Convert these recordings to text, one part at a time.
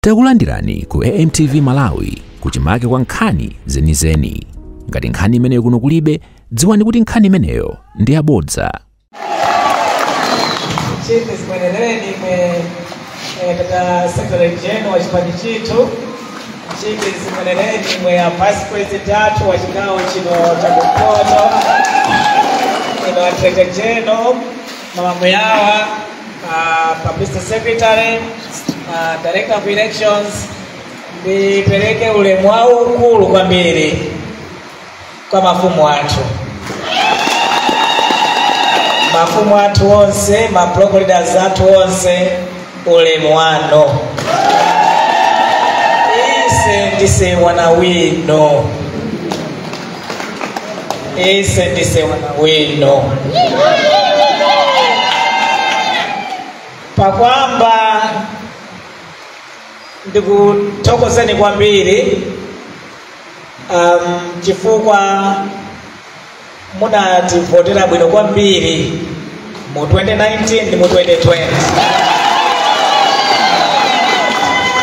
Takulandirani ku AMTV Malawi kuchimake kwa nkhani zenizeni. Ngati nkhani imeneyo kuno kulibe, dziwani kuti nkhani imeneyo ndi yabodza. Chiti zimwenereni imwe tata Secretary General wa chipani chithu. Chiti zimwenereni imwe ya Vice President athu wa chigawo chino cha Kumpoto, ino a Director General Mama Muyawa, Publicity Secretary, Director of Elections. Ndipereke ulemu waukulu kwambiri kwa mafumu athu, mafumu athu onse, ma block leaders athu onse, ulemu wanu. Ise ndise wana wino, ise ndise wana wino. Pakwamba ndikuthokozeni kwambiri chifukwa munativotera bwino kwambiri mu 2019 ndi mu 2020.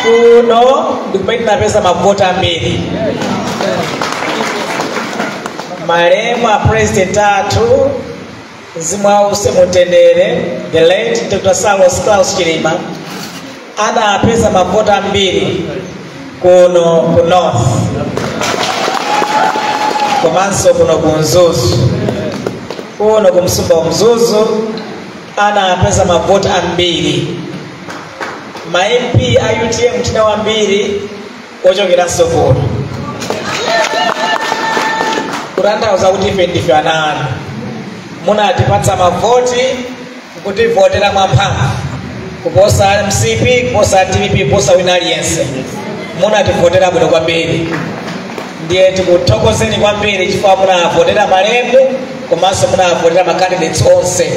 Kuno ndikumene tinapeza mavoti ambiri. Malemu a president athu, mzimu wawo uuse mumtendere, the late Dr. Saulos Klaus Chilima, anapeza mavoti ambiri kuno ku North komanso kuno ku Mzuzu. Kuno ku Msumba wa Mzuzu anapeza mavoti ambiri. Ma MP a UTM tinawo ambiri ochokeranso kuno, kutanthauza kuti ife ndife ana anu. Munatipatsa mavoti nkutivotera mwamphamvu kuposa MCP, kuposa DPP, kuposa wina aliyense. Munativotera bwino kwambiri, ndiye tikuthokozeni kwambiri chifukwa munavotera malemu komanso munavotera ma candidates onse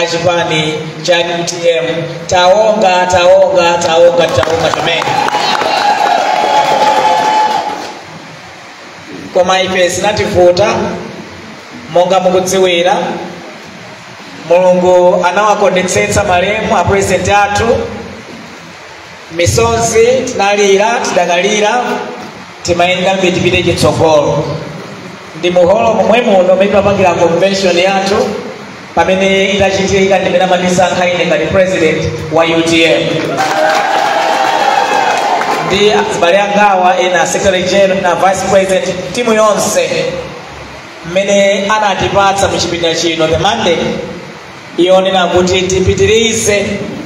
achipani cha UTM. Taonga, taonga, taonga, taonga chomene. Koma ife zinativuta monga mukudziwira. Mulungu anawakondetsetsa malemu a president athu. Misonzi tinalira, tidakalira, timayenda tipite chitsogolo. Ndi muholo momwe muno mmene timapangira convention yathu, pamene itachitika ndimene amandisankha ine ngati president wa UTM. Ndi azibale angawa ena Secretary General na Vice President, timu yonse mmene anatipatsa muchipinda chino the mandate yonena kuti tipitirize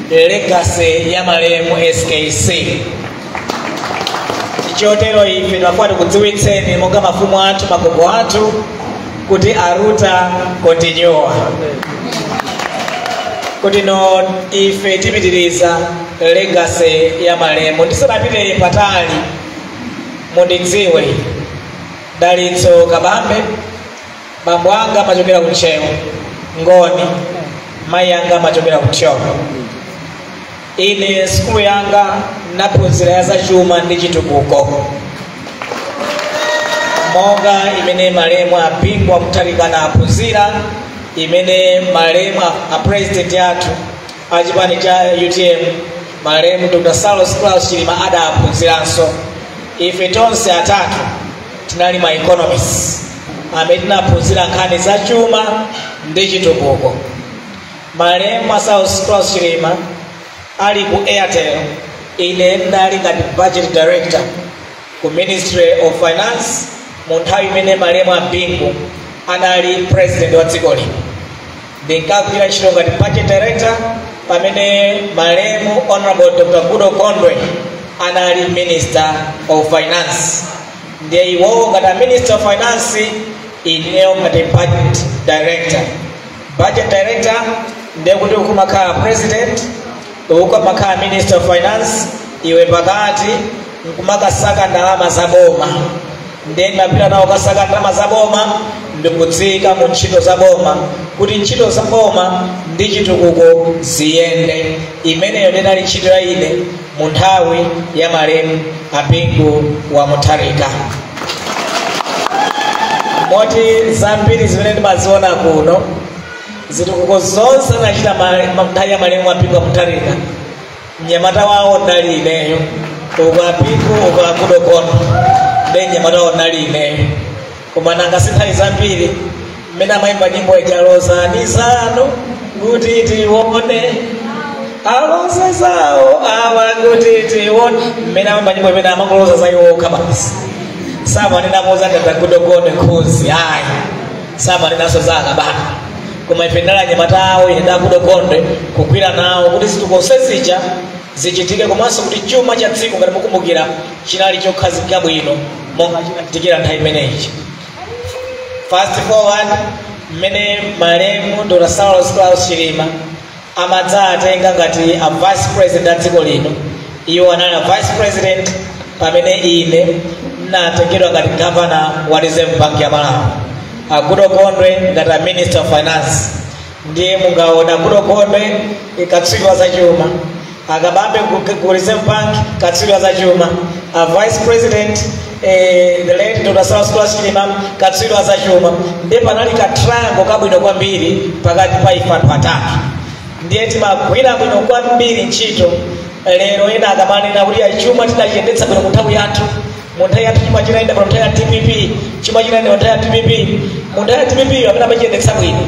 legacy ya malemu SKC. Chotero ife timafuna tikudziwitseni monga mafumu athu, magogo athu, kuti a luta continua, kuti no ife tipitiriza legacy ya malemu. Ndisanapite patali, mundidziwe Dalitso Kabambe, bambo anga amachokera ku Ntcheu Ngoni, mayi anga amachokera ku Thyolo. Ine sukulu yanga naphunzira ya zachuma ndi chitukuko, monga imene malemu a Bingu wa Mutharika anaphunzira, imene malemu a president athu a chipani cha UTM malemu Dr. Saulos Klaus Chilima adaphunziranso. Ife tonse atatu tinali ma economists amene tinaphunzira nkhani za chuma ndi chitukuko. Malemu a Saulos Klaus Chilima ali ku Airtel, ine ndali ngati budget director ku Ministry of Finance mu nthawi imene malemu a Bingu anali president wa dziko lino. Ndinkagwira ntchito ngati budget director pamene malemu Honorable Dr. Goodall Gondwe anali Minister of Finance. Ndiye iwowo ngati a Minister of Finance, ineyo ngati budget director. Budget director ndiye kuti ukumakhala president, ukumakhala Minister of Finance, iwe pakati nkumakasaka ndalama za boma. Ndiye ndimapita nawo kasaka ndalama za boma ndikudzika mu ntchito za boma kuti ntchito za boma ndi chitukuko ziyende. Imeneyo ndinali ntchito ya ine mu nthawi ya malemu a Bingu wa Mutharika. Moti zambiri zimene ndimaziona kuno, zitukuko zonse anachita nthawi ya malemu a Bingu wa Mutharika, mnyamata wawo ndali ineyo. Uko apiku uko a Goodall Gondwe, nde mnyamata nali ineyo. Koma nanga sinthawi zambiri mmene amayimba nyimbo ija, "Lozani zanu kuti tione, aloze zawo awa kuti tione," mmene amayimba nyimbo imene amangoloza za iwo okha basi, samanenapo za Dr. Goodall Gondwe Khuzi, ayi, samanenaso za akabambe. Koma ife ndali anyamata awo, ine nda Goodall Gondwe, kugwira nawo kuti zitukuko zija zichitike, komanso kuti chuma cha dziko, ngati mukumbukira, chinali chokhazikika bwino monga chinachitikira nthawi imeneyi. Fast forward, mmene malemu Dr. Saulos Klaus Chilima amadzatenga ngati a vice president a dziko lino, iwo anali a vice president, pamene ine ndinatengedwa ngati governor wa Reserve Bank ya Malawi, a Goodall Gondwe ngati a minister of finance. Ndiye mungaona Goodall Gondwe katswiri wa zachuma, akabambe ku Reserve Bank katswiri wa zachuma, a vice president the late Dr. Saulos Klaus Chilima katswiri wa zachuma. Ndiye panali ka triangle kabwino kwambiri pakati pa ife anthu atatu, ndiye timagwira bwino kwambiri ntchito. Lero ena akamanena kuti chuma tidachiyendetsa bwino mu nthawi yathu, mu nthawi yathu chuma chinayenda bwino, nthawi ya DPP chuma chinayenda, nthawi ya DPP, mu nthawi ya DPP amene amachiyendetsa bwino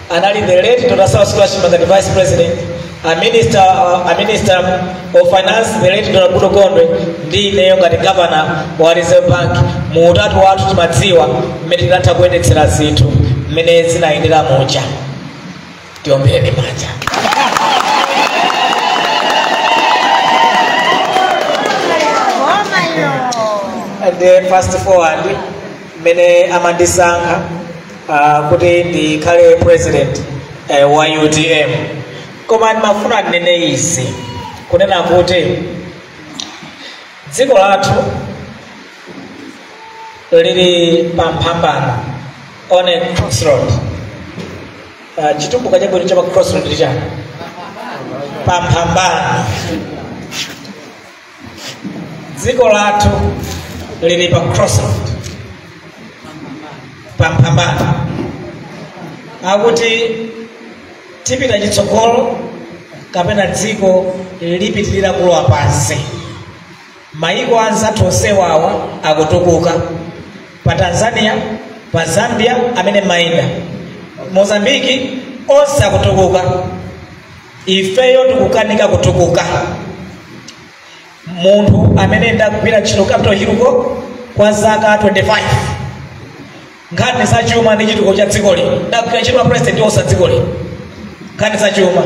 anali the late Dr. Saulos Klaus Chilima ngati vice president, a minister of finance the late Dr. Goodall Gondwe, ndi ineyo ngati governor wa Reserve Bank. Mu utatu wathu timadziwa mmene tinatha kuyendetsera zinthu mmene zinayendera muja. Tiombereni manja. And then fast forward, mmene amandisankha kuti ndikhale president wa UTM. Koma ndimafuna ndinene izi, kunena kuti dziko lathu lili pa mphambano, on a crossroad. Chitumbuka chabwino cha pa crossroad ndi chani? Pamphambano. Dziko lathu lili pa crossroad, pamphambano, akuti tipita chitsogolo kapena dziko lipitirira kulowa pansi. Mayiko anzathu onsewawa akutukuka, pa Tanzania, pa Zambia, amene mayenda Mozambiki, onse akutukuka. Ifeyo tikukanika kutukuka. Munthu amene ndagwira ntchito Capital Hill kwa zaka 25, nkhani za chuma ndi chitukuko cha dziko lino, ndagwira ntchito pa president onse dziko lino, nkhani za chuma.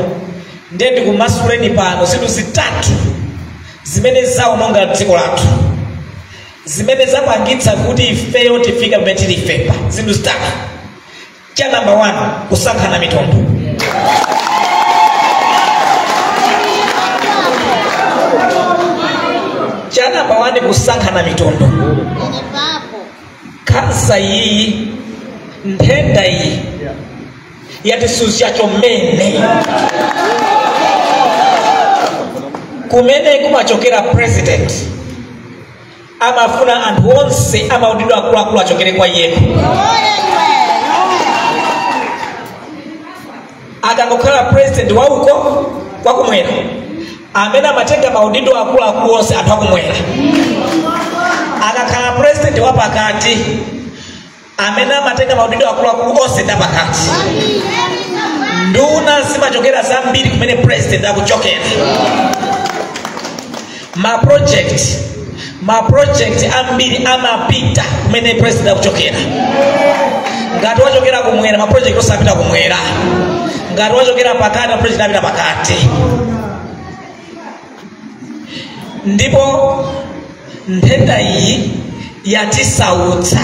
Ndiye ndikumasuleni pano zinthu zitatu zimene zawononga dziko lathu, zimene zapangitsa kuti ifeyo tifike pamene tili ifepa. Zinthu zitatu. Cha namba 1, kusankhana mitundu. Cha namba 1, kusankhana mitundu. Khansa iyi, nthenda iyi yatisuzya chomene. Kumene kumachokera president, amafuna anthu onse amaudindo akuluakulu achokere kwa iyeko. Akangokhala president wauko kwakumwera, amene amatenga maudindo akuluakulu onse anthu akumwera. Akakhala president wapakati, amene amatenga maudindo akuluakulu onse ndapakati. Nduna zimachokera zambiri kumene president akuchokera. Ma project ambiri amapita kumene president akuchokera. Ngati wachokera kumwera, ma project osapita kumwera. Ngati wachokera pakati, ma project apita pakati. Ndipo nthenda iyi yatisautsa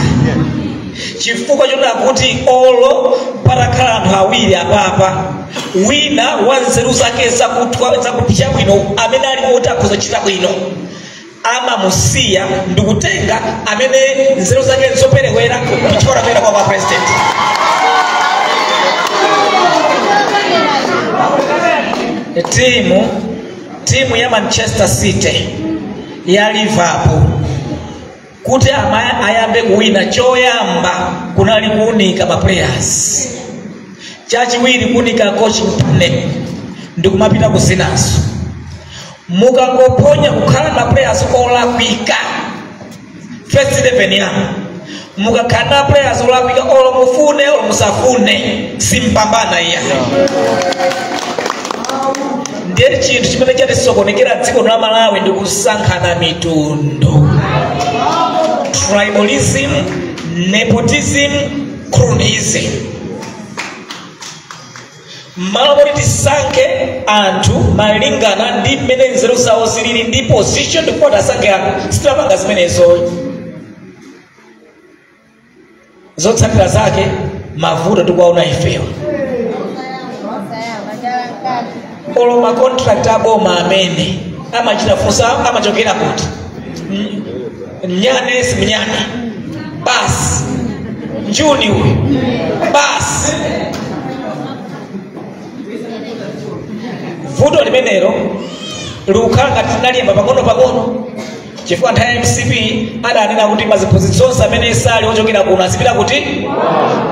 chifukwa chonena kuti olo patakhala anthu awiri apapa, wina wa nzeru zake zakuthwa zakupsya bwino, amene ali oti akhoza kuchita bwino, amamusiya ndikutenga amene nzeru zake nzoperewera kuchifukwa tapera kwa president. Timu ya Manchester City, ya Liverpool, kuti ayambe kuwina, choyamba kunali kuunika ma players, chachiwiri kuunika coaching panel, ndikumapita kuzinazo. Mukangoponya kukhala na players olakwika first 11 yanu, mukakhala na players olakwika, olo mufune olo musafune, simpambana iya. Ndiye chinthu chimene chatisokonekera dziko la Malawi ndi kusankhana mitundu, tribalism, nepotism, cronyism. Malo moti tisankhe anthu malingana ndi mmene nzeru zawo zilili ndi position, ndikuti asankhe anthu, sitimapanga zimenezo. Zotsatira zake mavuto tikuwaona ifewa. Olo ma contract aboma amene amachita funsa amachokera kuti mnyane si mnyane, basi njuni uyu basi. Vuto limenelo likukhala ngati tinalimba pang'ono pang'ono, chifukwa nthawi ya MCP adanena kuti maziphunzitsi onse amene sali ochokera kuno azipita kuti.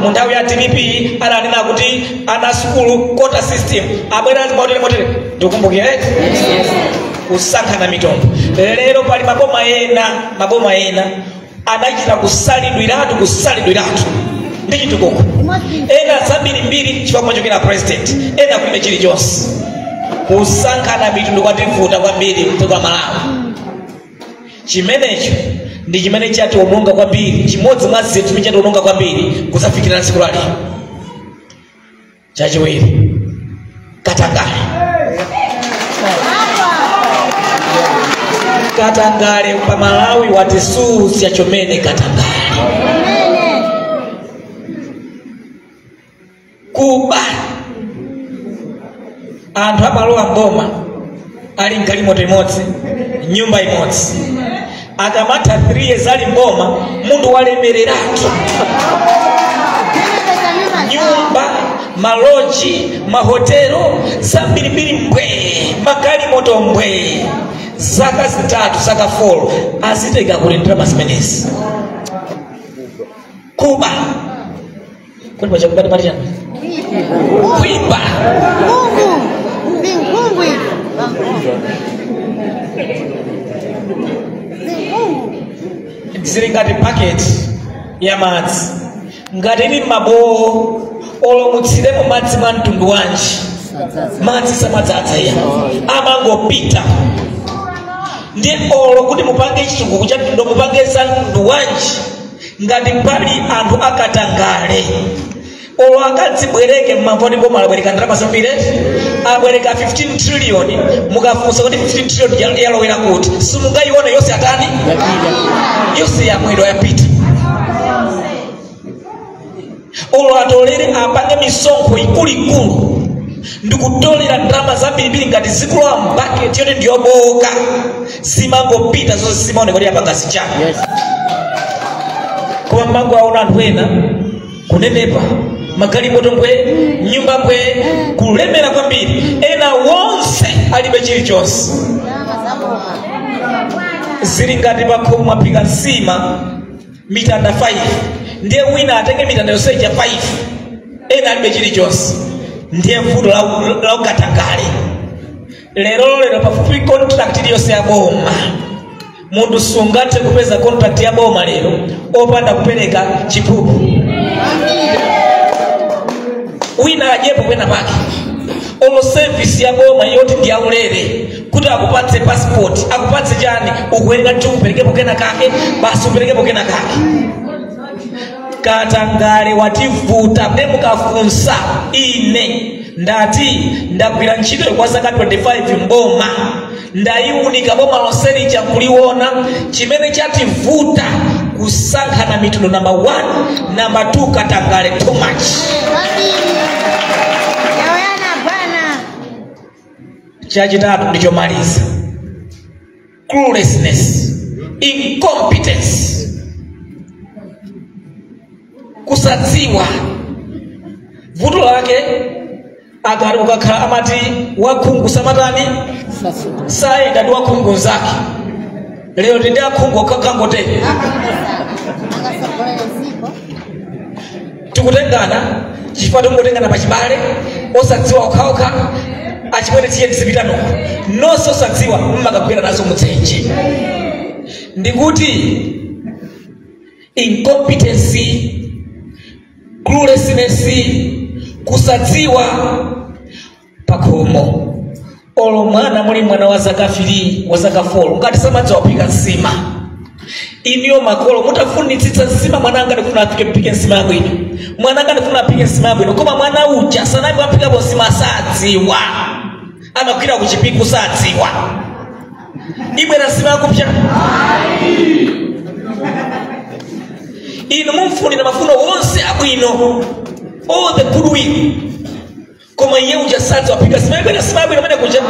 Mu nthawi ya DPP adanena kuti ana sukulu quota system abwera motere motere, ndikukumbukira kusankhana mitundu. Lero pali maboma ena anachita kusalidwiratu ndi chitukuko, ena zambirimbiri chifukwa kumachokera president, ena kulibe chilichonse. Kusankhana mitundu kwativuta kwambiri mdziko la Malawi. Chimenecho ndi chimene chatiwononga kwambiri, chimodzi mwa zinthu chimene chatiwononga kwambiri kusafikira tsiku la lero. Chachiwiri, katangale. Katangale pa Malawi watisusa chomene katangale. Kuba anthu amalowa mboma ali mgalimoto imodzi, nyumba imodzi, akamatha 3 years ali mboma, munthu walemereratu, nyumba, maloji, mahotelo zambirimbiri mbwe, magalimoto mbwe. Zaka 3, zaka 4 azitenga kulendera zimenezi. Kuba kuli pachakuba mali chani kuiba zili ngati paketi ya madzi, ngati ili mabowo olomutsiremo madzi mwa mtundu wanji, madzi samadzadza iya, amangopita. Ndiye olo kuti mupange chitukuko cha mtundu, mupange za mtundu wanji, ngati pali anthu akatangale olo akadzibwereke mmamvoti boma labwereka ndalama zambiri, abwereka 15 trillion. Mukafunsa kuti 15 trillion yalowera kuti, simungayione yonse atani, yonse yamwedwa yapita. Olo atolere apange misonkho ikuluikulu ndikutolera ndalama zambirimbiri ngati zikulowa mbaketi yoti ndiyoboka, zimangopita zonse, zimaoneka kuti apanga zichani. Koma mmango aona anthu ena kunenepa, magalimoto mbwe, nyumba mbwe, kulemera kwambiri, ena wonse alibe chilichonse. Zili ngati pakhomo mwaphika nsima mitanda 5, ndiye wina atenge mitanda yonse ya 5, ena alibe chilichonse. Ndiye vuto la ukatangale. Lero pafupi contract iliyonse ya boma, munthu sungathe kupeza contract ya boma lero opanda kupereka chiphuphu. Wina ajepo kwena pake olo service ya boma yoti ndi yaulere, kuti akupatse passport, akupatse chani, ukuyenera kuti uperekepo kena kake, basi uperekepo kena kake. Katangale wativuta. Mne mukafunsa ine ndati ndagwira ntchito kwa zaka 25 mboma, ndayiunika boma lonseli chakuliona chimene chativuta kusankhana mitundu namba 1, namba 2 katangale too much. Chachitatu ndichomaliza, cluelessness, incompetence, kusadziwa. Vuto lake akati ukakhala amati wakhungu samatani sayenda ndi wakhungu nzake. Lero ndi akhungu okhakangotere tikutengana chifukwa tikungotengana pachibale, osadziwa okhaokha. Achimwene tiye tizipita noko. Nonse osadziwa mmakagwera nazo mutsenje. Ndikuti incompetency, cluelessness, kusadziwa pakhomo. Olo mwana muli mwana wa zaka 3, wa zaka 4, ngati samadziwa kuphika nsima. Iniyo makolo mutafunitsitsa nsima, mwana anga ndikufuna afike mpike nsima yabwino. Mwana anga ndikufuna apike nsima yabwino, koma mwana uja sanayambe waphikapo nsima, sadziwa. Amakwira kuchipiku, sadziwa. Ibwera nsima yakupsa. Inu mumfunira mafuno onse abwino, all the good will, koma iye uja sadziwa phika nsima. Ibwera nsima yabwino mene kuja?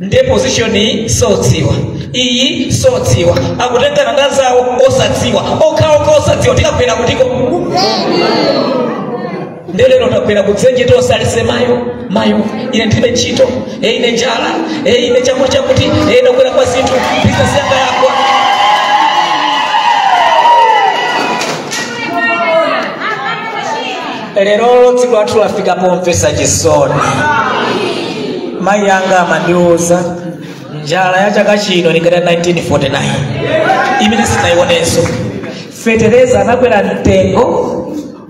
Ndiye position iyi sodziwa, iyi sodziwa, akutengana ndanzawo osadziwa, okhaokha osadziwa. Tikagwera kutiko? Ndelero takwera kudzenje tonse. Mayo, mayo, ine ndilibe ntchito, e ine njala, e ine chakuti chakuti, e ine kukwera kwa zinthu, bizinesi yanga yagwa. Lerolo dziko lathu lafika pomvetsa chisoni. Mayi anga amandiuza njala ya chaka chino ingati 1949 imene sinayionenso. Fetereza anakwera mtengo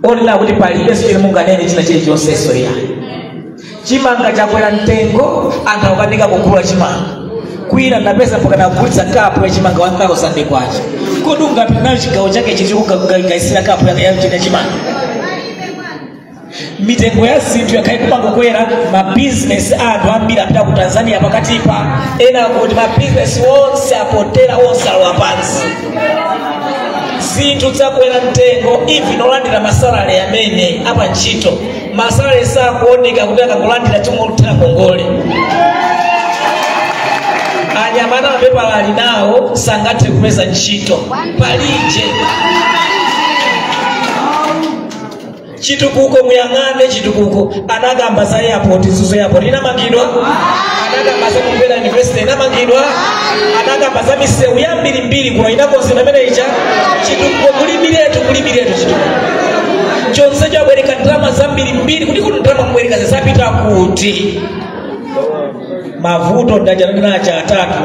onena kuti palibenso chimene munganene china chilichonsenso ya. Chimanga chakwera mtengo, anthu akukanika kugula chimanga. Kwina ndapeza mpaka nagulitsa kapu ya chimanga 1000 kwacha. Kodi ungapita nayo chigawo chake chichikugaisira kapu ya chimanga? Mitengo ya zinthu yakhale kumangokwera. Mabizinesi anthu ambiri apita ku Tanzania pakatipa, ena kuti mabizinesi onse apotera, onse alowa pansi. Zinthu zakwera mtengo, even olandira masalale amene apa ntchito, masalale sakuoneka kuti akangolandira chomwe oluthera ngongole. Anyamata mapepala ali nawo sangathe kupeza ntchito palije. Chitukuko, muyang'ane chitukuko. Anakamba za airport, Mzuzu Airport inamangidwa. Anakamba za Mombera University, inamangidwa. Anakamba za misewu yambirimbiri kuno, inakonzedwa imene ija. Chitukuko kulimiretu, kulimiretu chitukuko chonse chabwereka ndalama zambirimbiri. Kuti ndalama mubwereka zisapita kuti? Mavuto ndajananacha atatu,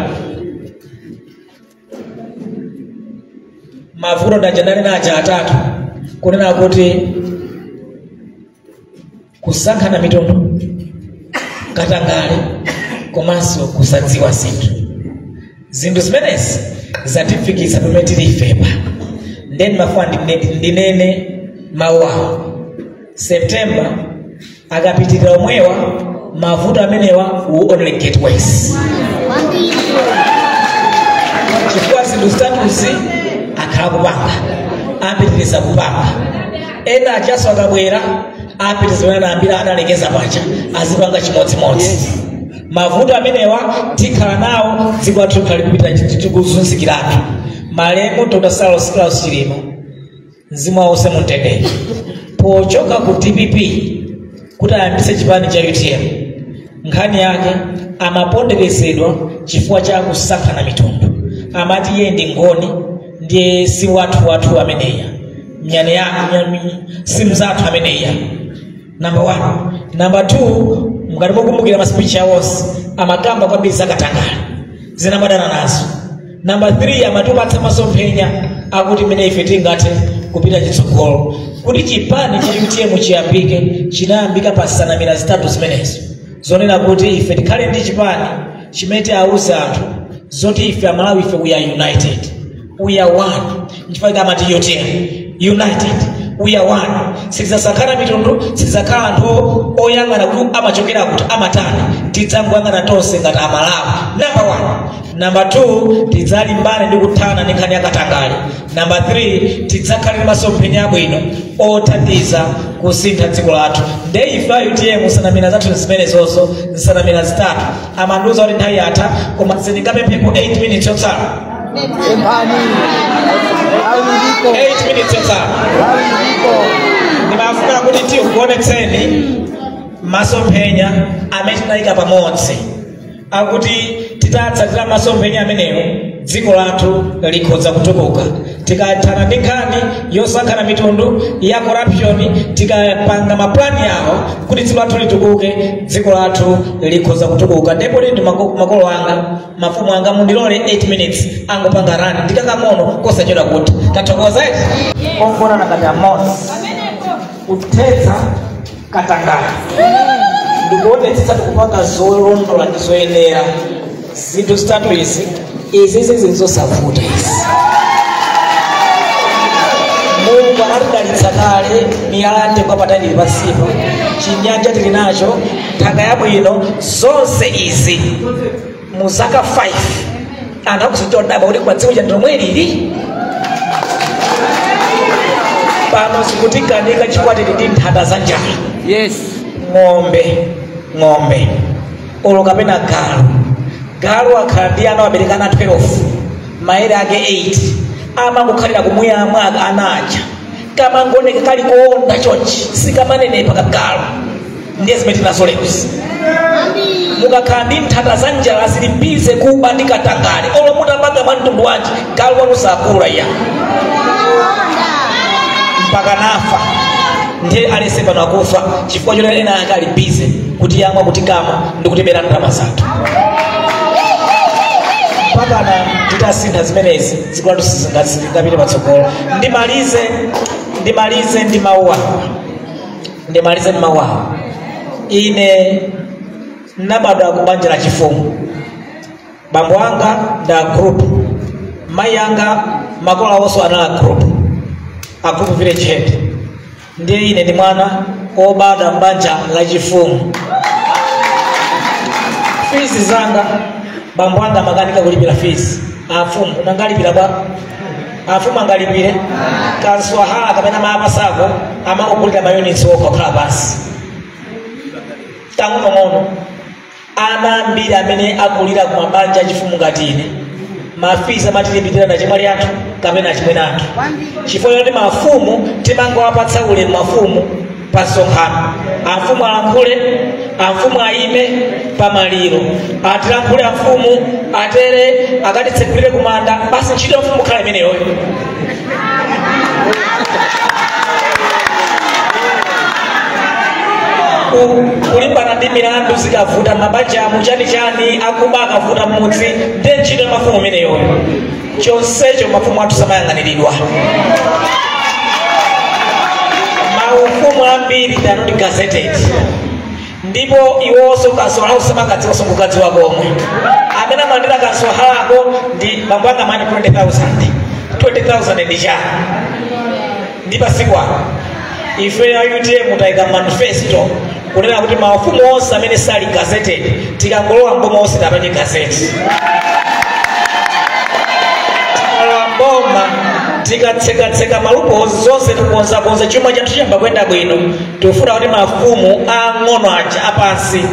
mavuto ndajananacha atatu, kunena kuti kusankhana mitundu, katangale, komanso kusadziwa zinthu. Zinthu zimenezi zatifikitsa pamene tili ifepa. Then mafuna ndinene mawu awo: September akapitirira omwewa, mavuto amenewa will only get worse, chifukwa zinthu zitatuzi akhala kupanga, apitiriza kupanga. Ena achaso akabwera apitiriza pamene anayambira, analekeza pacha, azipanga chimodzimodzi. Mavuto amenewa tikhala nawo, dziko lathu likhale kupita tikuzunzikiratu. Malemu Dr. Saulos Klaus Chilima, mzimu wawo uuse mumtendere, pochoka ku DPP kuti ayambitse chipani cha UTM, nkhani yake amaponderezedwa chifukwa cha kusankhana mitundu. Amati iye ndi Ngoni, ndiye si wathu wathu ameneya, mnyane ya si mzathu ameneya, number one. Number two, mukati mokumbukira ma speech awonse, amakamba kwambiri zakatangale zinamadana nazo. Number three, amatipatsa masomphenya akuti mmene ife tingathe kupita chitsogolo. Kuti chipani cha UTM chiyambike, chinayambika pa nsanamira zitatu zimenezo, zonena kuti ife tikhale ndi chipani chimene tiawuze anthu zoti ife Amalawi, ife we are united, we are one. Nchifukwa amati UTM, united we are one. Sitidzasankhana mitundu, sitidzakhala anthu oyang'ana kuti amachokera kuti, amatani. Tidzangoyang'ana tonse ngati Amalawi, number one. Number two, tidzalimbane ndi kuthana ndi nkhani yakatangale. Number three, tidzakhale ndi masomphenya abwino othandiza kusintha dziko lathu. Nde ife a UTM nsanamira zathu zimenezozo, nsanamira zitatu. Amandiuza kuti nthawi yatha, koma sindingapempheko 8 minutes yotsala? Pemphani. Nthawi ilipo. 8 minutes yotsala. Nthawi ilipo. Ndimafuna kuti tikuonetseni masomphenya amene tinayika pamodzi, akuti titatsatira masomphenya amenewo dziko lathu likhoza kutukuka. Tikathana ndi nkhani yosankhana mitundu ya corruption, tikapanga maplani yawo kuti dziko lathu litukuke, dziko lathu likhoza kutukuka. Ndipo ndi makolo anga, mafumu anga, mundilole 8 minutes angopanga rani ndikakang'ono kosachedwa kuti tathokoza kongonana ngati amodzi kuthetsa katangale ndikuonetsetsa tikupanga zolondola ndi zoyenera. Zinthu zitatu izi izizi zosavuta izi. Mulungu anatidalitsa kale, miyala yamtengo wapatali ili pansipa, chinyanja tili nacho, nthaka yabwino, zonse izi mu zaka 5 anthu akuzichodaba kuti kwa dziko cha ndomwe lili pano zikutikanika chifukwa tili ndi nthaka za njala. Yes. Ng'ombe olo kapena galu, galu akhala ndi ana waberekana 12, maere ake 8, amangokhalira kumuyamwa ana aja, kamangoneka kali koonda chonchi, sikamanenepa kagalu. Ndiye zimene tinazo lero. Mukakhala ndi nthaka za njala zili bize kuba ndi katangale, olo mutapanga mwa mtundu wanji galu wanu sakula ya mpaka nafa. Ndiye alese pano akufa chifukwa choti ena ake ali bize kuti yamwa kuti kama ndi kutibera ndalama zathu. Mpakana titasintha zimenezi dziko lathu sizingapite patsogolo. Ndimalize ndi mawu awa. Ndimalize ndi mawu awa. Ine nabadwa ku banja la chifumu. Bambo anga nda group, mayi anga makolo awonso anali group, a group village head. Ndiye ine ndi mwana obadwa m'banja la chifumu. Fees zanga bambo anga amakanika kulipira fees. Afumu unangalipira bwa? Afumu angalipire kanswahala kapena maapasako amangogulira mayunits okha okhala pansi tang'onong'ono. Ana ambiri amene akulira ku mabanja achifumu ngati ine, mafisi amatilipirira na chimwali athu kapena achimwene athu, chifukwa choti mafumu timangowapatsa ulemu mafumu pa msonkhano. Amfumu alankhule, amfumu ayime pamaliro, atilankhule amfumu atere, akatitsekulire kumanda, basi ntchito ya mfumu khala imeneyoyo. Kulimbana ndi milandu zikavuta mabanja muchanichani akuba akavuta mmudzi, ndiye ntchito ya mafumu imeneyoyo. Chonsecho mafumu athu samayang'aniridwa. Maufumu ambiri they are not gazetted, ndipo iwonso kasohala usamakadziwa sungukadziwa komwe. Amene amandira kasohalako ndi bambo anga amati 20,000 20,000 ndi chani ndi pasiku ano. Ife a UTM tayika manifesto kunena kuti mafumu onse amene sali gazetted tikangolowa mboma onse tapanye gazeti. Tikalowa mboma tikatsekatseka malupo zonse tikukonzakonza chuma chathu chiyamba kuyenda bwino. Tikufuna kuti mafumu ang'ono aja apansi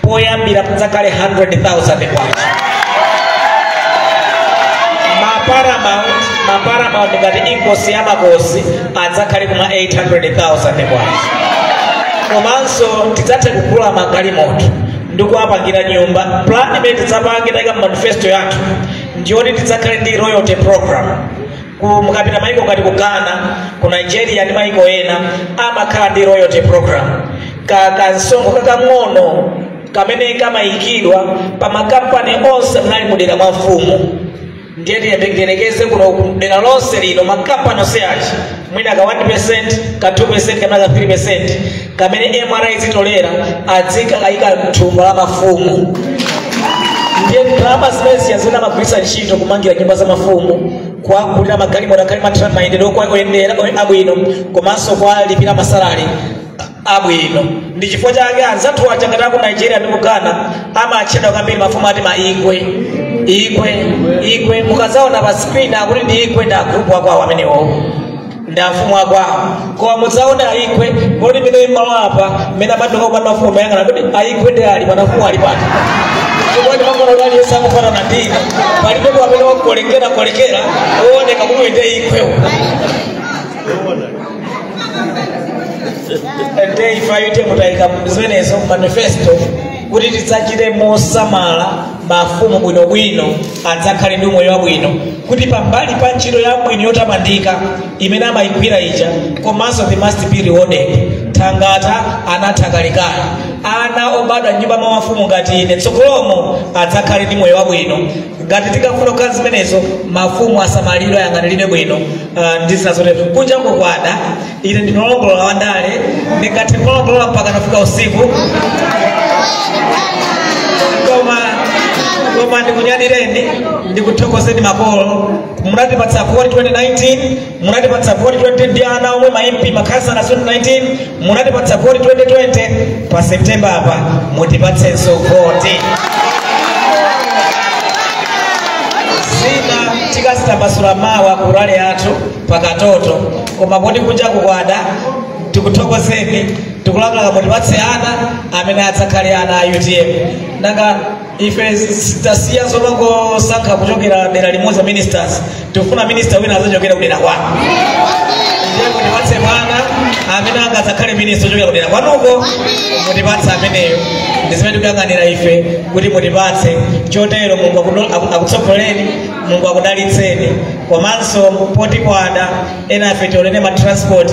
poyambira padzakhale 100,000 kwacha. Maparamount ngati inkosi ya makosi adzakhale kuma 800,000 kwacha. Komanso tidzathe kugula magalimoto ndi kuwapangira nyumba. Plan imene tidzapange tayika manifesto yathu ndiyoti tidzakhale ndi royalty program. Mukapita maiko ngati ku Ghana, ku Nigeria ndi maiko ena amakhala ndi royalty program. Kansongo kakang'ono kamene kamayikidwa pa makampani onse mnali mudera mwa mfumu. Ndiye tiyembekezere kuno dera lonse lino makampani onse aja mwina ka 1%, ka 2% kapena ka 3% kamene MRA zitolera adzikayika mthumba la mafumu. Ndiye ndalama zimene zimene amagwiritsa ntchito kumangira nyumba za mafumu, kuwagulira magalimoto akhale mayendedwe oyendera abwino, komanso kuwalipira masalari abwino. Ndi chifukwa chake anzathu aja ngati aku Nigeria ndi ku Ghana amatchedwa kwambiri mafumu ati ma igwe, igwe, igwe. Mukazaona pa screen akuti ndi igwe ndi agrupu akwawo amenewo, ndi afumu akwawo. Koma mudzaona igwe kodi imene mmalo apa mmene amadonga kupanda mafumu mayang'ana kuti aigwe ndi ali pana mafumu ali pati. Chifukwa ndi mang'ono kuti aliyense akufanana ndi ine, palibepo amene wakukolekera kolekera wooneka kuti uyu ndiye igwewo. Ndiye ife a UTM tayika zimenezo manifesto kuti tidzachite mosamala mafumu bwinobwino adzakhale ndi umoyo wabwino, kuti pambali pa ntchito yabwino yotamandika imene amayigwira ija, komanso they must be rewarded. Thangata anatha kalekale, ana obadwa m'nyumba mwa mafumu ngati ine tsogolomo adzakhale ndi moyo wabwino. Ngati tikafuna kukhala zimenezo, mafumu asamalidwe, ayang'aniridwe bwino, ndi zina zotero. Kunja kukwada, ine ndinolongolola wandale, ndingathe kulongolola mpaka nafika usiku, koma ndikunyadireni, ndikuthokozeni makolo. Munatipatsa voti 2019, munatipatsa voti 20 ndi ana omwe ma MP, makhansala 2019, munatipatsa voti 2020. Pa September apa mutipatsenso voti. Zina tikazitambasula mawa ku rally yathu pakatoto, koma poti kunja kukwada, tikuthokozeni, tikulakalaka mutipatse ana amene adzakhale ana a UTM. Nanga ife tasiya zomangosankha kuchokera dera limodzi ministers, tikufuna minister wina adzachokera kudera kwanu. Ndiye mutipatse mwana amene angadzakhale minister ochokera kudera kwanuko, mutipatse ameneyo. Ndi zimene tikuyang'anira ife kuti mutipatse. Chotero Mulungu akutsogoleni, Mulungu akudalitseni. Komanso poti kwada, ena afe tionene ma transport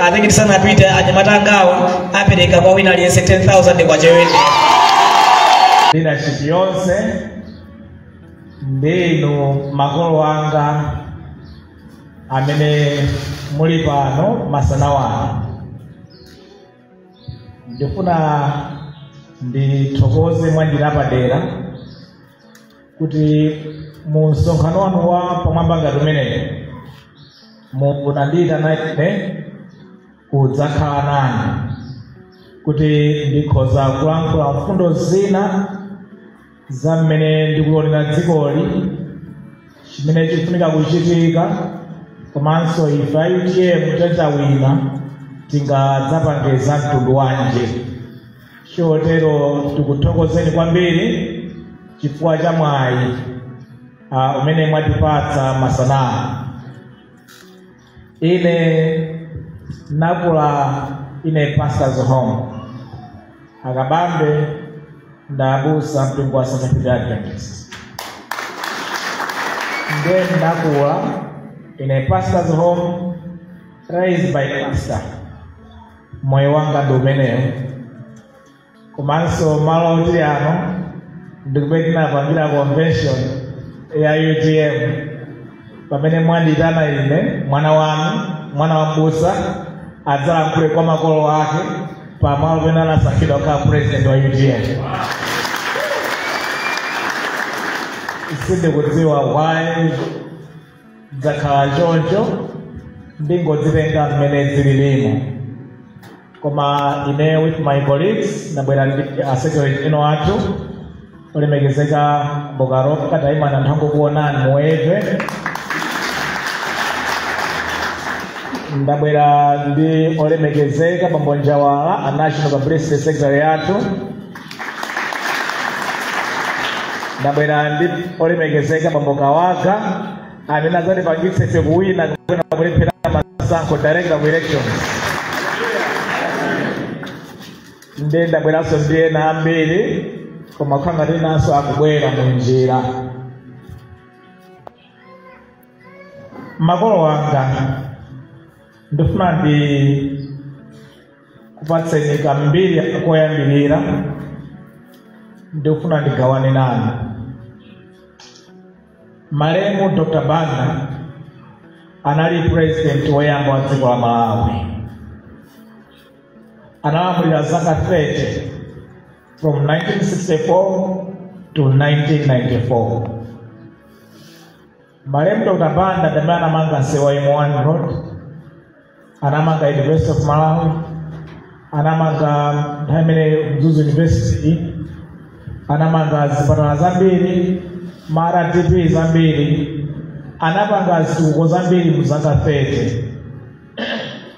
athingi tisanapite, anyamata angawa apereka kwa wina aliyense 10,000 kwa chewene. Leadership yonse ndinu makolo anga amene muli pano masana wano, ndifuna ndithokoze mwanjira padera kuti mu msonkhano wanu wa pamwamba ngati umenewu munandiyitana ine kudzakhala nanu kuti ndikhoza kulankhula mfundo zina za mmene ndikuonera dzikoli, chimene chikufunika kuchitika, komanso ife a UTM tachawina tingadzapange za mtundu wanji. Chotero tikuthokozeni kwambiri chifukwa cha mwayi umene mwatipatsa masana. Ine nakula ine pastor's home, akabambe ndabusa mpingo wa Seventh Day Adventist. Ndiye ndakula ine pastor's home, raised by pastor. Moyo wanga ndi umenewo. Komanso malo otili ano ndikupeti tinapangira convention ya UTM, pamene mwandiyitana ine mwana wanu, mwana wa mbusa, adzalankhule kwa makolo ake pamalo pamene anasankhidwa kukhala president wa UTM. Sindikudziwa why dzakhala choncho, ndingodzitenga mmene zililimo. Koma ine with my colleagues nabwera ndi a secretary general athu olemekezeka Mbokaroka, tayimana nthango kuonani muweve. Ndabwera ndi olemekezeka Bambo Njawala, a national publicity secretary athu. Ndabwera ndi olemekezeka Bambo Kawaga amene adzatipangitse ife kuwina kapena kulephera masankho, director of elections. Ndiye ndabweranso ndi ena ambiri, koma kukhala ngati enanso akubwera mu njira. Makolo anga, ndifuna ndi kupatseni kambiri koyambirira, ndikufuna ndigawane nanu. Malemu Dr. Banda anali president woyamba wa dziko la Malawi. Analamulira zaka 30 from 1964 to 1994. Malemu Dr. Banda ndamene anamanga msewu wa M1 Road, anamanga University of Malawi, anamanga nthawi imene Mzuzu University, anamanga zipatala zambiri, ma RTP zambiri, anapanga zitukuko zambiri mu zaka 30.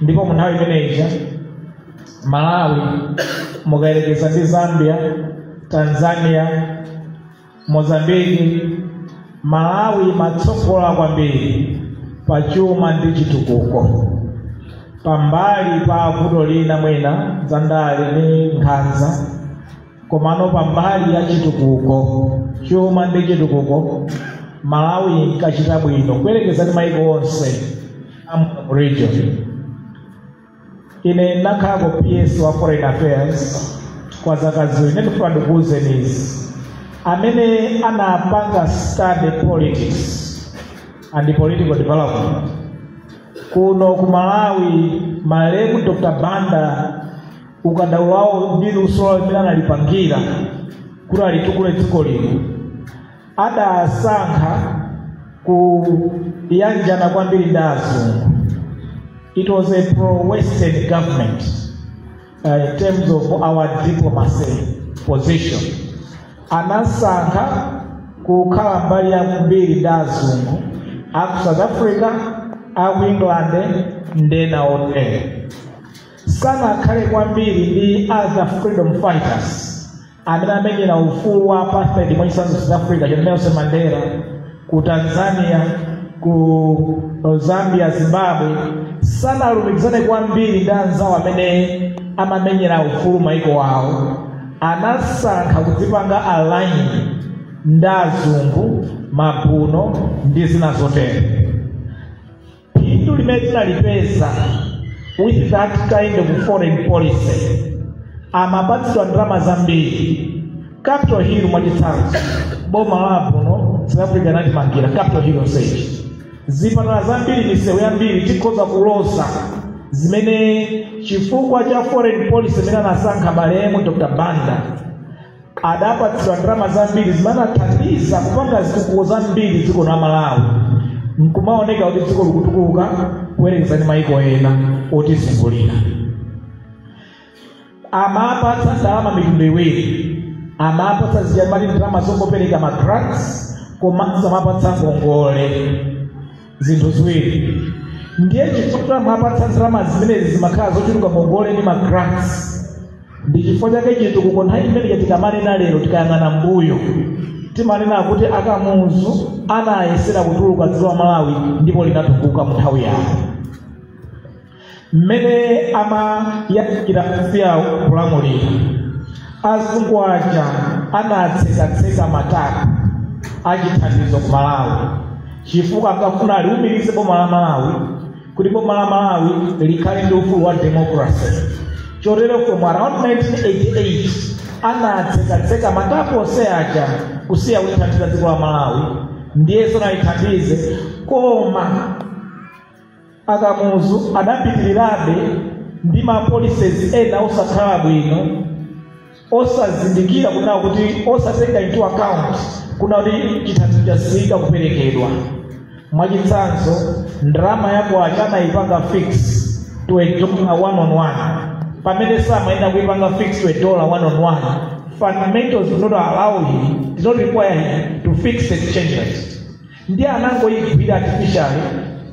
Ndipo mu nthawi imeneyi Malawi mukayerekeza ndi Zambia, Tanzania, Mozambiki, Malawi matsogola kwambiri pa chuma ndi chitukuko. Pambali pa vuto lina mwina za ndale ndi nkhanza, komano pambali ya chitukuko Chuma ndi chitukuko, Malawi inkachita bwino kuyerekeza ndi maiko onse a mu region. Ine nakhalako PS wa Foreign Affairs kwa zaka 2. Ine ndifuna ndikuwuzeni izi: amene anapanga study politics and political development kuno ku Malawi, malemu Dr. Banda, ukadaulo wawo ndi luso limene analipangira kuti alitukule dziko lino, adasankha kuyanjana kwambiri ndi azungu. It was a pro-Western government in terms of our diplomacy position. Anasankha kukhala mbali yakumbiri ndi azungu aku South Africa, aku England ndena otere. Sanakhale kwambiri ndi other freedom fighters amene amenyera ufulu wa apartheid, mwachitsanzo South Africa cha Nelson Mandela, ku Tanzania, ku Zambia, Zimbabwe. Sanalumikizane kwambiri ndi anzawo amene amamenyera ufulu maiko awo. Anasankha kudzipanga align ndi azungu, mabuno ndi zina zotere. Phindu limene tinalipeza with that kind of foreign policy, amapatsidwa ndalama zambiri. Capital Hill mwachitsanzo, boma la buno South Africa inatimangira Capital Hill sechi, zipatala zambiri, misewu yambiri, tikhoza kuloza zimene chifukwa cha foreign policy imene anasankha malemu Dr. Banda, adapatsidwa ndalama zambiri zimene anathandiza kupanga zitukuko zambiri dziko la Malawi, nkumaoneka kuti dziko likutukuka kuyerekeza ndi maiko ena otizungulira. Amapatsa ndalama mitundu iwiri: amapatsa zijamati ndalama zongopereka, ma grants, komanso amapatsa ngongole, zinthu ziwiri. Ndiye chifukwa amapatsa ndalama zimenezi zimakhala zochuluka, ngongole ndi ma grants, ndi chifukwa chake chitukuko nthawi imene tikamanena lero, tikayang'ana mbuyo, timanena kuti akamuzu anayesera kutuluka dziko la Malawi ndipo linatukuka mu nthawi yawo. Mmene amayakira kusiya kulamulira, azungu aja anatsekatseka matapu achithandizo ku Malawi chifukwa akafuna aliwumirize boma la Malawi kuti boma la Malawi likhale ndi ufulu wa democracy. Chotero from around 1988 anatsekatseka matapu onse aja kusiya kulithandiza dziko la Malawi. Ndiye sanalithandize, koma akamuzu adapitirirabe ndi ma policies ena osakhala bwino, osazindikira kuna kuti, osatenga into account kuna kuti chithandizo chasiyika kuperekedwa. Mwachitsanzo, ndalama yakwacha anayipanga fix to a dollar one on one, pamene samayenda kuipanga fix to a dollar one on one. Fundamentals do not allow him, did not require him to fix exchange rate. Ndiye anangoyigwira artificially,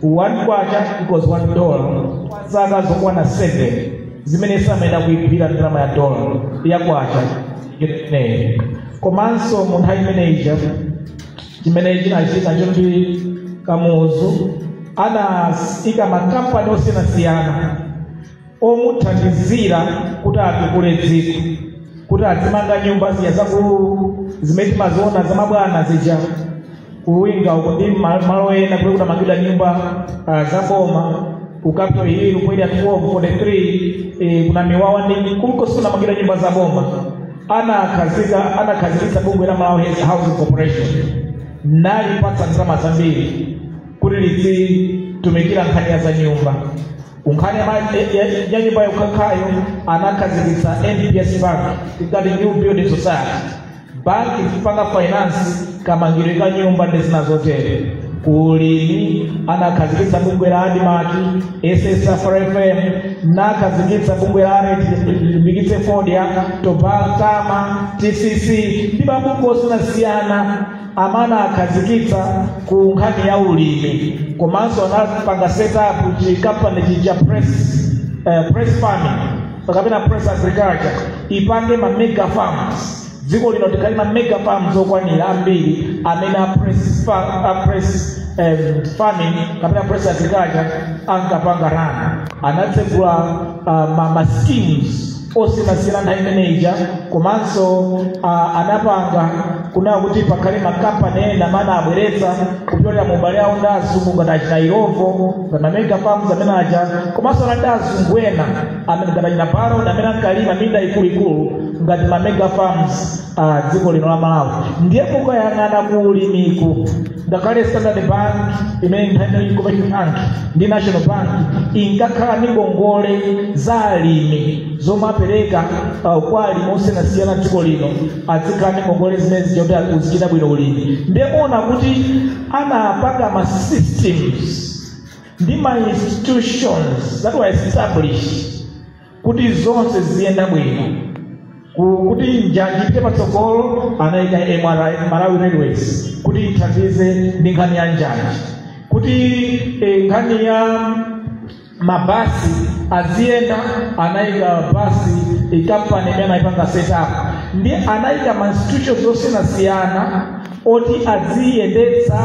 1 kwacha equals $1, zaka zokwana 7 zimene samayenda kuigwira ndalama ya dollar yakwacha imeneyi. Komanso mu nthawi imeneyi chimene chinachitika nchoti Kamuzu anayika makampani osiyanasiyana omuthandizira kuti atukule dziko, kuti azimanga nyumba zija zaku zimene timaziona zamabwana zija kuwinga uko ndi malo ena kule kunamangidwa nyumba zaboma ku Capitol Hill, ku Area 12 43, kuna Miwawa ndi kulikonse kunamangidwa nyumba zaboma. Anakhazikitsa bungwe la Malawi Housing Corporation, nalipatsa ndalama zambiri kuti lizitumikira nkhani ya za nyumba. Kunkhani ya nyumba yokhakhayo, anakhazikitsa NBS Bank, tikati New Building Society bank, ikupanga finance kamangidwe ka nyumba ndi zina zotere. Kulimi anakhazikitsa bungwe la ADMARC, SSFRFM, nakhazikitsa bungwe la ARET limbikitse fodya, tobacco, TCC ndi mabungwe osiyanasiyana amene akhazikitsa ku nkhani ya ulimi. Komanso anapanga setup chikampani chija press farming kapena press agriculture, ipange ma mega farms. Dziko lino tikhali ma mega farms okwanira ambiri amene a press farming kapena press agriculture ankapanga run. Anatsegula ma schemes osiyanasiyana nthawi imeneija. Komanso anapanga kunena kuti pakhale makampani ena amene abweretsa kupyolera mu ubale awo ndi azungu, ngati achina Illovo, ngati ma mega farms amene aja. Komanso anali ndi azungu ena amene ngati achina Baron amene ankalima minda ikuluikulu ngati ma mega farms dziko lino la Malawi. Ndiye mukayang'ana ku ulimiku, ngakhale Standard Bank imene nthawi Commercial Bank ndi National Bank inkakhala ndi ngongole za alimi zomwe apereka kwa alimi osiyanasiyana dziko lino, azikhala ndi ngongole zimene zija kuti uzichita bwino ulimi. Ndiye muona kuti anapanga ma systems ndi ma institutions that were established kuti zonse ziyenda bwino. Kuti njanji ipite patsogolo, anayika MRA, Malawi Railways, kuti ithandize ndi nkhani ya njanji, kuti nkhani ya mabasi aziyenda, anayika basi kampani imene anayipanga set up. Ndi anayika ma institutions osiyanasiyana oti aziyendetsa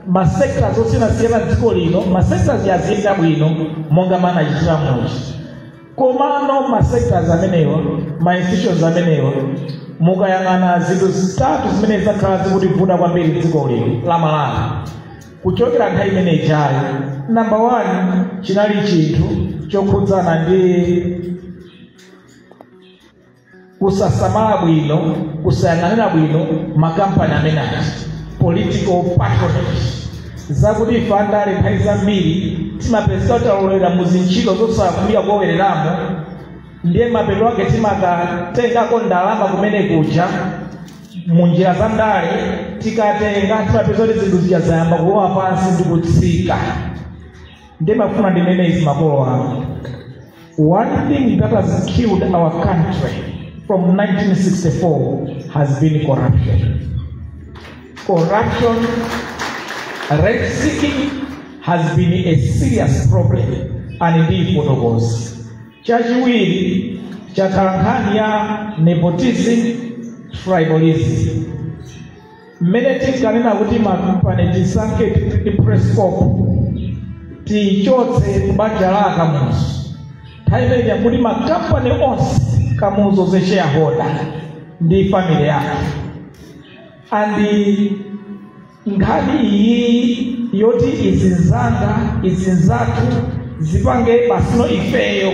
ma sectors osiyanasiyana dziko lino, ma sectors aziyenda bwino monga manachitira muchi. Komano ma sectors amenewa, ma institutions amenewa, mukayang'ana zinthu zitatu zimene zakhala zikutivuta kwambiri dziko lino la Malawi kuchokera nthawi imene ijayo. Number one chinali chinthu chokhudzana ndi kusasamala bwino, kusayang'anira bwino makampani amenaji, political patronage, zakuti ife andale nthawi zambiri timapezeka talowera mu zintchito zosafunika kulowereramo. Ndiye mapeto ake timakatengako ndalama kumene kuja mu njira za ndale. Tikatenga, timapeza kuti zinthu zija zayamba kulowa pansi ndi kutsika. Ndiye mafuna ndinene izi, makolo anga: one thing that has killed our country from 1964 has been corruption. Corruption, rent seeking has been a serious problem, and indeed protocols. Chachiwiri chakhala nkhani ya nepotism, tribalism. Mmene tinkanena kuti makampani tisankhe ndi press corp, tichotse kubanja la Kamuzu, nthawi imeneyi kuti makampani onse Kamuzu ze shareholder ndi family yake. And nkhani iyi yoti izinzanga, izinzathu, zipange basino ifeyo,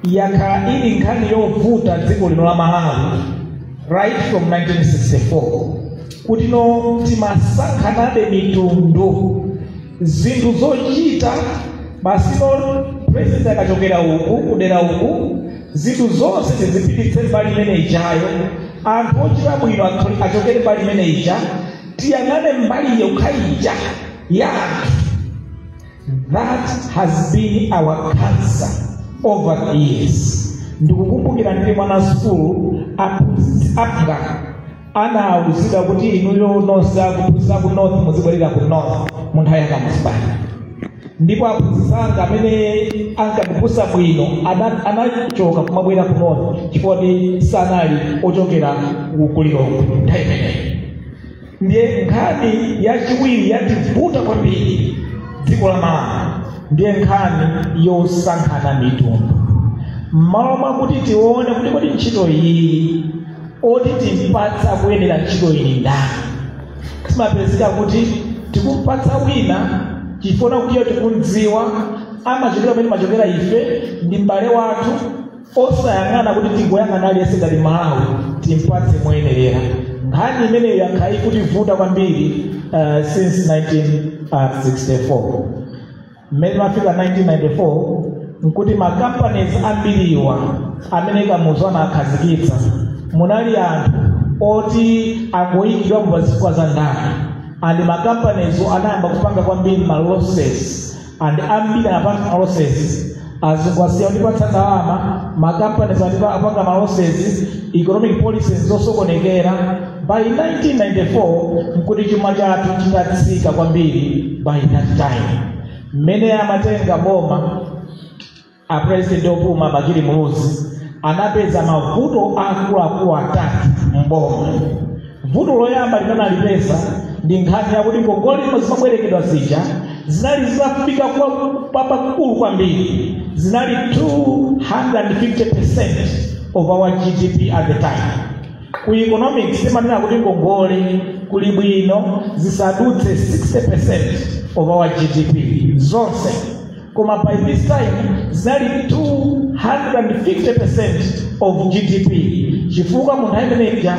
yakhala ili nkhani yovuta dziko lino la Malawi right from 1964, kuti no timasankhanabe mitundu, zinthu zochita basino president akachokera uku, kudera uku, zinthu zonse tizipititse mbali imene ijayo, anthu ochita bwino achokere mbali imene ija, tiyang'ane mbali yokha ija ya anthu. That has been our cancer over the years. Ndikukumbukira ndili mwana sukulu, aphunzitsi anga anawuzidwa kuti inuyo nonse akuphunzitsa ku north muzibwerera ku north mu nthawi ya Kamuzu Banda. Ndipo aphunzitsi anga amene ankandiphunzitsa bwino anachoka kumabwera ku north chifukwa sanali ochokera ku Lilongwe nthawi imeneyo. Ndiye nkhani yachiwiri yativuta kwambiri dziko la Malawi ndiye nkhani yosankhana mitundu, m'malo mwakuti tione kuti kodi ntchito iyi oti timpatsa kuyenera ntchito iyi ndani. Timapezeka kuti tikumpatsa wina chifuna kuti iyo tikundziwa amachokera pamene machokera ife, ndi m'bale wathu, osayang'ana kuti tingoyang'ana aliyense ngati Malawi timpatse moyenerera. Nkhani imeneyo yakhala ikutivuta kwambiri since 1964. Mmene mafika 1994 nkuti ma companies ambiriwa amene Kamuzu anakhazikitsa munali anthu oti angoyikidwapo pa zifukwa za ndale, and ma companies anayamba kupanga kwambiri ma losses, and ambiri anapanga ma losses. Azungu asiya kutipatsa ndalama, ma companies apanga ma losses, economic policies zosokonekera. By 1994 nkuti chuma chathu chitatsika kwambiri. By that time mmene amatenga boma a president opuma Bakili Muluzi, anapeza mavuto akuluakulu atatu mboma. Vuto loyamba limene alipeza ndi nkhani yakuti ngongole zimabwerekedwa zija zinali zitafika papakulu kwambiri. zinali 250% of our GDP at the time. Ku economics timanena kuti ngongole kuli bwino zisadutse 60% of our GDP zonse, koma by this time zinali 250% of GDP, chifukwa munthu ameneja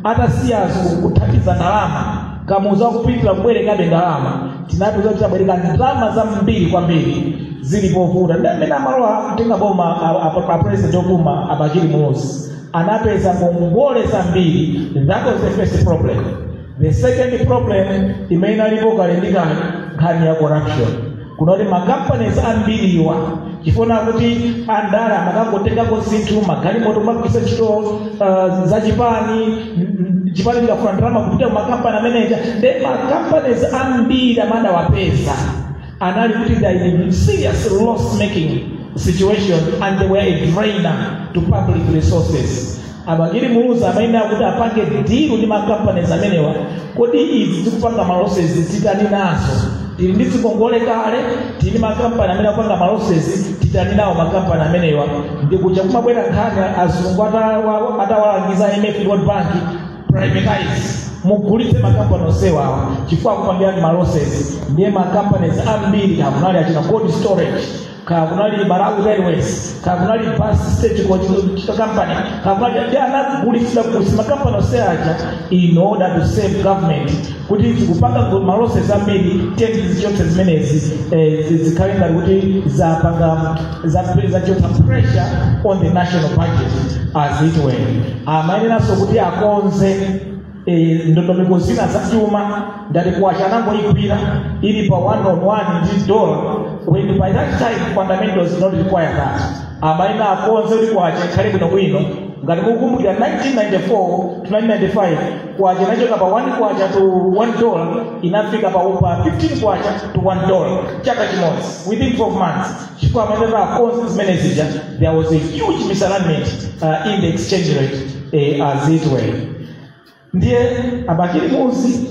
atasiyazo kuthandiza ndalama Kamuzu kupitira kubwerekabe ndalama, tinapeza kuti tabwereka ndalama zambiri kwambiri zili povuta. Ndi amene amalowa kutenga boma a president opuma a Bakili Muluzi anapeza ngongole zambiri. That was the first problem. The second problem imene inalipo kale ndi kale, nkhani ya corruption, kunoti ma companies ambiriwa, chifuna kuti andala amakangotengako zinthu, magalimoto kumagwiritsa ntchito zachipani, chipani chikafuna ndalama kupita ku makampani ameneja. Ndi ma companies ambiri amene adawapeza anali kuti they are in serious loss making situation and they were a drainer to public resources. A Bakili Muluzi amayenera kuti apange deal ndi ma companies amenewa: kodi izi zikupanga ma losses titani nazo? Tili ndi zikongole kale, tili makampani amene akupanga ma losses, titani nawo makampani amenewa? Ndikuja kumabwera nkhani azungu atawalangiza IMF, World Bank, privatize, mugulitse makampani onsewawa chifukwa akupangirani ma losses. Ndiye ma companies ambiri, kakunali achina Cold Storage, kakunali Malawi Railways, kakunali bus stage company, kakunali, ndi anagulitsa kugulitsa makampani onse aja in order to save government kuti zikupanga ma losses ambiri, tenti zichotse zimenezi, zikhale ngati kuti zapanga zachotsa pressure on the national budget, as it were. Amayeneranso kuti akonze ndondomeko zina za chuma, ndati kwacha anangoyigwira ili pa 1 on 1 ndi dollar, when by that time fundamentals not require that. Amayenera akonze kuti kwacha ikhale bwinobwino. Ngati mukukumbukira, 1994 to 1995 kwacha inachoka pa 1 kwacha to $1, inafika pa 15 kwacha to $1 chaka chimodzi, within 12 months, chifukwa amayenera akonze zimene zija. There was a huge misalignment in the exchange rate, as it were. Ndiye a Bakili Muluzi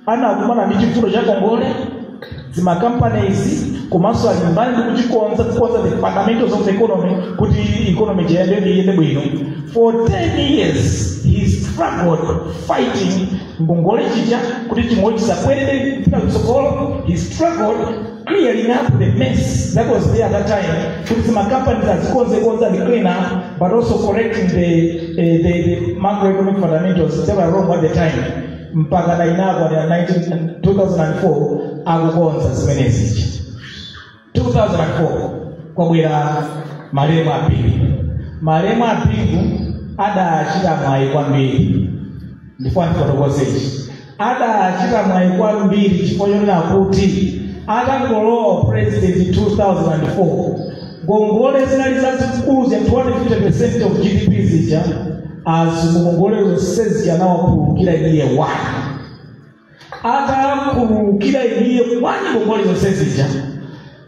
anakumana ndi chivuto cha ngongole zimakampani izi, komanso alimbani ndi kuchikonza, kukonza the fundamentals of the economy kuti economy iyende iyende bwino. For 10 years he struggled fighting ngongole chija kuti chimwe chisakwerere kupita kutsogolo. He struggled clearing up the mess that was there at that time kuti zimakampani azikonzekonza and clean up, but also correcting the macroeconomic fundamentals that were wrong at the time, mpaka dainakwa 2004 akukonza zimenezi. 2004 kwabwera malemu a Bingu. Malemu a Bingu adachita mwayi kwambiri, ndifuna ndifotokozechi. Adachita mwayi kwambiri chifukwa chonena kuti atangolowa president 2004, ngongole zinali zazikulu za 250% of GDP zija, azungu ngongole zonse zija anawakhululukira iye one. Atakhululukira iye one ngongole zonse zija,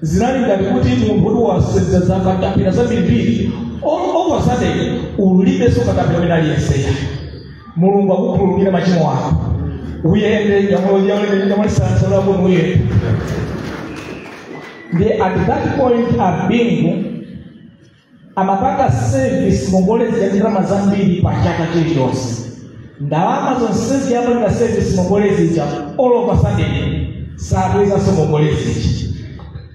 zinali ngati kuti munthu kuti wasenza zakatapira zambirimbiri, all of a sudden ulibenso katapira wina aliyenseya, Mulungu akukhululukira machimo ako, uyende nyamwalisansalako uyende. Ndiye at that point a Bingu amapanga service ngongole zija ndalama zambiri pa chaka chilichonse. Ndalama zonse ziyapanga service ngongole zija, all of a sudden sabwezanso ngongole zija.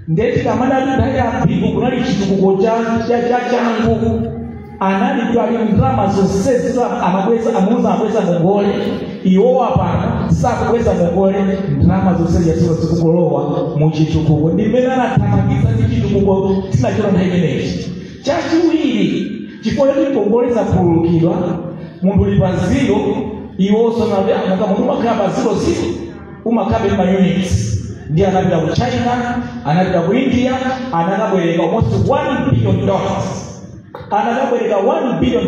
Ndiye tikamana nthawi ya Bingu kunali chitukuko cha changu, anali ali ndalama zonse zija amabweza, amuza amabweza ngongole, iwowa pano sakubweza ngongole, ndalama zonse zija zikungolowa mu chitukuko. Ndi mmene anathamangitsa ndi chitukuko tinachona nthawi imeneyi. Chachiwiri, chifukwa choti ngongole zakhululukidwa, munthu uli pa zero, iwonso munthu umakhala pa zero zero, umakhala pa units. Ndiye anapita ku China, anapita ku India, anakabwereka almost $1 billion. Anakabwereka $1 billion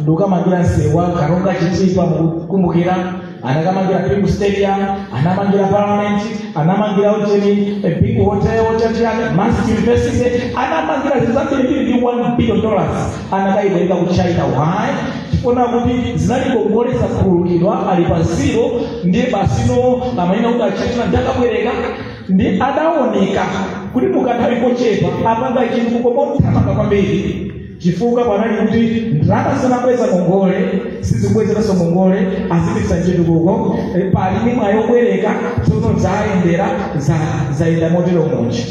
ndikukamangira msewu wa Karonga Chitipa, mukukumbukira, anakamangira Bingu Stadium, anamangira Parliament, anamangira ujeni Bingu Hotel, chachiyani, MUST University, anamangira zinthu zambirimbiri ndi $1 billion anakayibwereka ku China. Why? Chifukwa kuti zinali ngongole zakhululukidwa, ali pa zero, ndiye basino amayina kuti achina ndi akabwereka ndi adaoneka. Kuti mukanthawi kochepa apanga chitukuko mothamanga kwambiri, chifukwa panali kuti ndalama zinakweza ngongole sizikubwezeranso ngongole, azipitsa chitukuko, pali mimwa yobwereka tsono zayendera zayenda motero muja.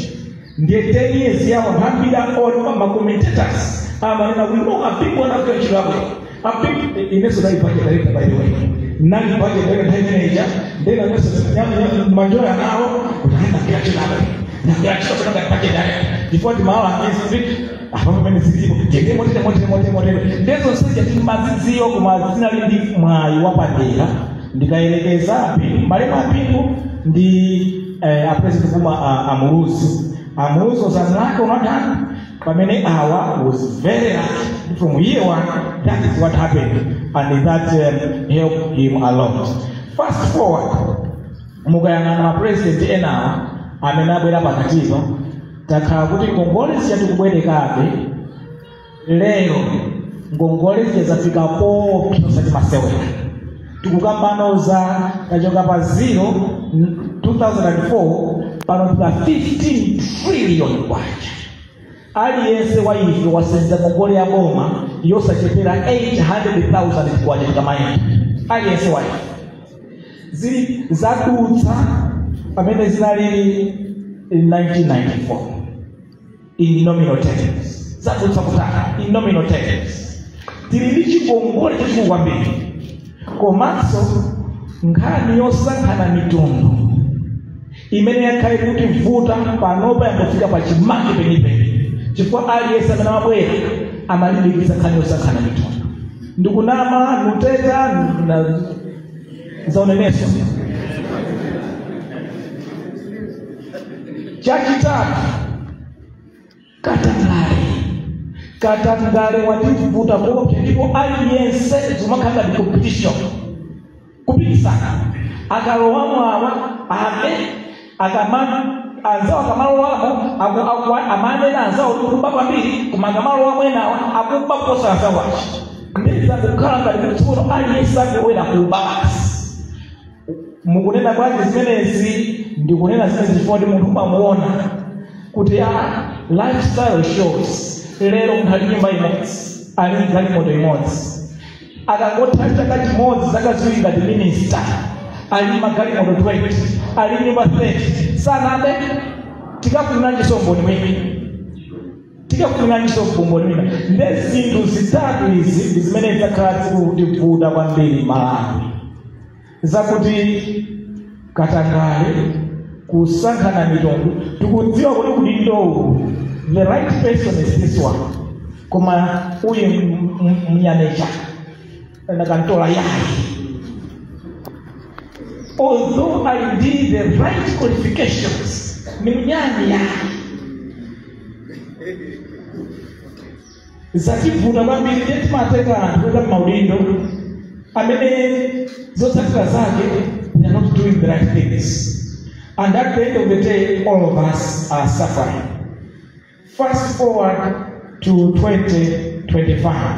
Ndiye 10 years yawo ambiri ona ma commentators amanena kuti no, a Bingu anagwira ntchito yabwino. A Bingu, inenso nali budget director, by the way, nali budget director nthawi imeneja. Ndena nenso manjoya nawo kuti anagwira ntchito yabwino, nagwira ntchito ngati budget director, chifukwa timawalangizi apo pamene zilipo tende motere motere motere motere. Ndezo nsija timazidziwa, koma zinali ndi mwayi wapadera. Ndikayerekeza malemu a Bingu ndi a President kuma a Muluzi, a Muluzi was unlucky on one hand, pamene awa was very lucky from year one. That is what happened, and that helped him a lot. Fast forward, mukayang'ana ma president enawa amene abwera pakatipa, takhala kuti ngongole zija tikubwerekabe. Lero ngongole zija zafika popsa, osati masewera. Tikukambano za tachoka pa 0 2004, pano pa 15 trillion kwacha. Aliyense wa ife wasenza ngongole ya boma yosachepera 800,000 kwacha tikamayenda, aliyense wa ife. Zili zadutsa pamene zinalili in 1994 in nominal terms, zadutsa kutaka in nominal terms. Tili ndi chikongole chachikulu kwambiri, komanso nkhani yosankhana mitundu imene yakhale kuti vuta panopa yangofika pa chimake penipeni, chifukwa aliyense amene amabwera amalimbikitsa nkhani yosankhana mitundu. Ndikunama nuteta na zaoneneso. Chachitatu, katangale. Katangale wativuta kopsa, ndipo aliyense zimakhala ndi competition, kupikisana. Akalowamo awa ame akama anzawo akamalowamo amanena anzawo kuba kwambiri, koma akamalowamo enawa akuba kuposa anzawo achi. Ndiza kukhala ngati kuti tsono aliyense akuwera kuba basi. Mukunena bwanji zimenezi? Ndikunena zimenezi chifukwa kuti munthu umamuona kuti a lifestyle shows. Lero munthu ali nyumba imodzi, ali galimoto imodzi, akangotha chaka chimodzi, zaka 2 ngati minister, ali magalimoto 20, ali nyumba 30. Sanabe tikafunanjiso mboni mwini, tikafunanjiso mboni mwina. Nde zinthu zitatu izi ndi zimene zakhala zikutivuta kwambiri Malawi, zakuti katangale, kusankhana mitundu. Tikudziwa kuti kudindowu the right person is this one, koma uyu mnyanecha nakantola yayi, although I did the right qualifications, ni mnyani yayi. Zativuta kwambiri. Ndiye timatenga anthu kuenda maudindo amene zotsatira zake they are not doing the right things, and at the end of the day all of us are suffering. Fast forward to 2025,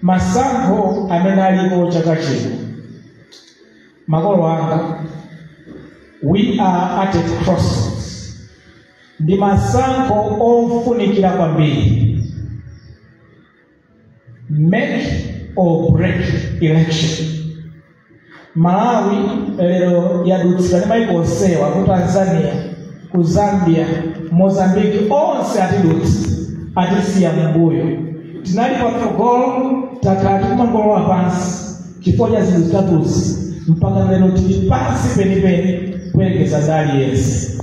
masankho amene alipo chaka chino, makolo anga, we are at a crossroads. Ndi masankho ofunikira kwambiri, make or break election. Malawi lero yadutsira ndi maiko onsewa, ku Tanzania, ku Zambia, Mozambique, onse atidutsa, atisiya mbuyo. Tinali patsogolo, takhala tikumangolowa pansi chifukwa cha zinthu zitatuzi, mpaka lero tili pansi penipeni kuyerekeza ndi aliyense.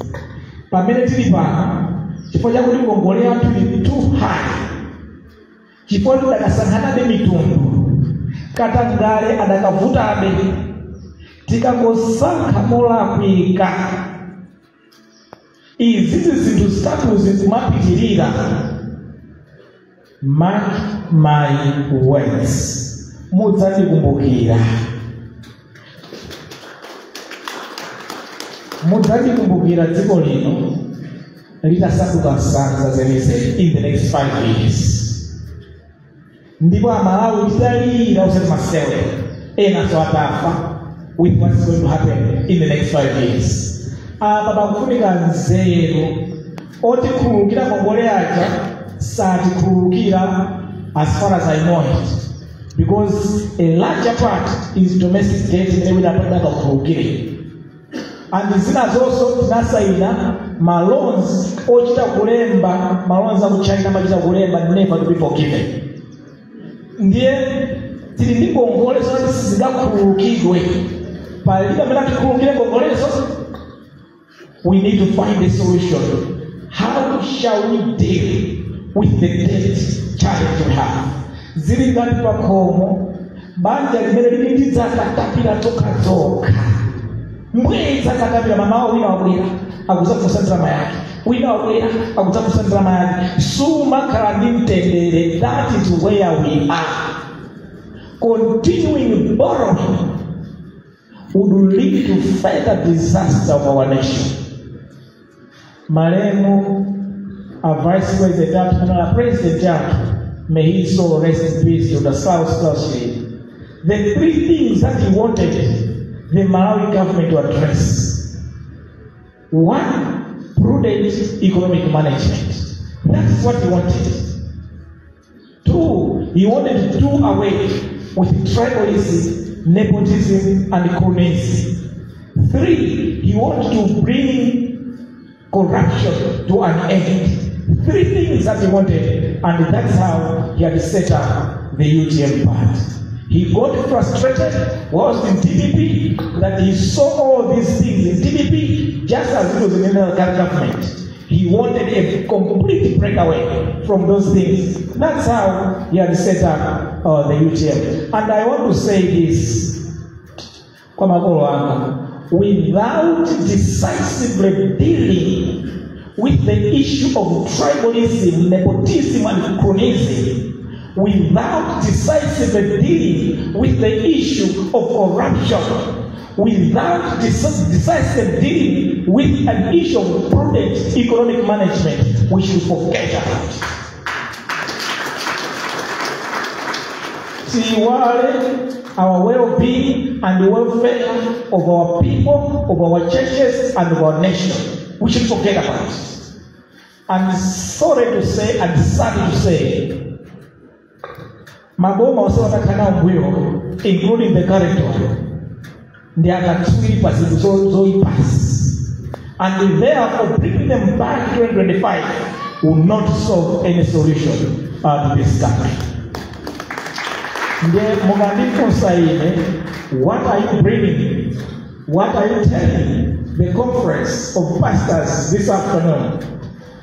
Pamene tili pano, chifukwa chakuti ngongole yathu ili too high, chifukwa tidakasankhanabe mitundu, katangale adakavutabe, tikangosankha molakwika, izizi zinthu zitatuzi zimapitirira, mark my words, mudzandikumbukira, mudzandikumbukira dziko lino litasanduka nsanza zenizeni in the next 5 years. Ndipo Amalawi titalira usati masewera, ena atafa with what's going to happen in the next 5 years. Apa pakufunika nzeru. Otikhululukira ngongole aja satikhululukira, as far as I know it, because a larger part is domestic debt imene wina akakhululukire. And zina zonso tinasaina ma loans ochita kulemba, ma loans aku China amachita kulemba, never to be forgiven. Ndiye tili ndi ngongole zoti sizingakhululukidwe. Palibe amene atikhululukire ngongolezo. We need to find a solution. How shall we deal with the debt challenge we have? Zili ngati pakhomo banja limene lili ndi dzakatapira tokhatokha, mbweza katapira. Mamawo wina wabwera akudzafunsa ndalama yake, wina wabwera akudzafunsa ndalama yake, sumakhala ndi mtendere. That is where we are. Continuing borrowing would lead to further disaster of our nation. Malemu a vice president athu, a president athu, may his soul rest in peace, to the South Claus, the three things that he wanted the Malawi government to address: one, prudent economic management. That's what he wanted. Two, he wanted to do away with tribalism, nepotism, and cronyism. Three, he wanted to bring corruption to an end. Three things that he wanted, and that's how he had set up the UTM party. He got frustrated whilst in DPP that he saw all these things in DPP just as it was in the government. He wanted a complete breakaway from those things. That's how he had set up the UTM. And I want to say this, kwa makolo anga, without decisively dealing with the issue of tribalism, nepotism, and cronyism, without decisively dealing with the issue of corruption, without decisively dealing with an issue of prudent economic management, we should forget about. Tiwale our well-being and the welfare of our people, of our churches, and of our nation. We should forget about it. I'm sorry to say and sad to say, maboma onse atakhala mbuyo, including the current one, ndi akatswiri pa zinthu zoyipazi, and therefore bringing them back 2025 will not solve any solution to this country. Ndiye mukandifunsa ine, what are you bringing, what are you telling the conference of pastors this afternoon?